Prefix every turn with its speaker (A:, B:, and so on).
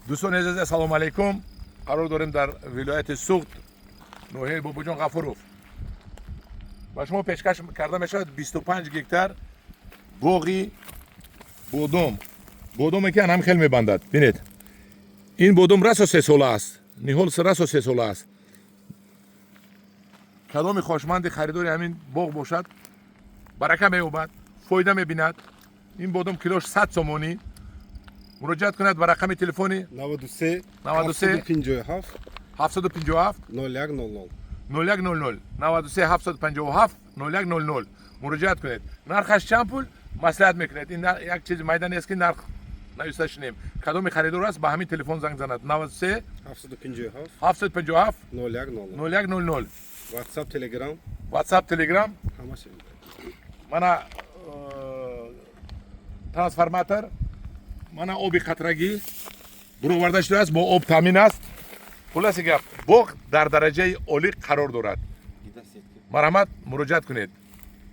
A: Дӯстони азиз, ассалому алайкум. Қарор дорем дар вилояти Суғд, ноҳияи Бобоҷон Ғафуров. Ба шумо пешкаш карда мешавад 25 гектар боғи бодом. Бодоме, ки анам хел мебандад. Бинед, ин бодом расо 3 сола аст, ниҳол расо 3 сола аст. Кадоми хоҳишманди харидори ҳамин боғ бошад, барака меёбад, фоида мебинад. Ин бодом килош 100 сомонӣ. Муроҷиат кунад ба рақами телефони
B: 93
A: 93
B: 757
A: 757
B: 0100.
A: 0100. 93 757 0100 муроҷиат кунед. Нархаш чанд пул, маслиҳат мекунед. Ин як чизи майда нест, ки нарх нависта шинем. Кадоми харидор аст, ба ҳамин телефон занг занад: 93
B: 757
A: 757
B: 0100.
A: 0100.
B: WhatsApp, Telegram.
A: WhatsApp, Telegram.
B: Ҳамаш.
A: Мана трансформатор, мана оби қатрагӣ буроварда шудааст, бо об таъмин аст. Хулоси гап, боғ дар дараҷаи олӣ қарор дорад. Марҳамат, муроҷиат кунед.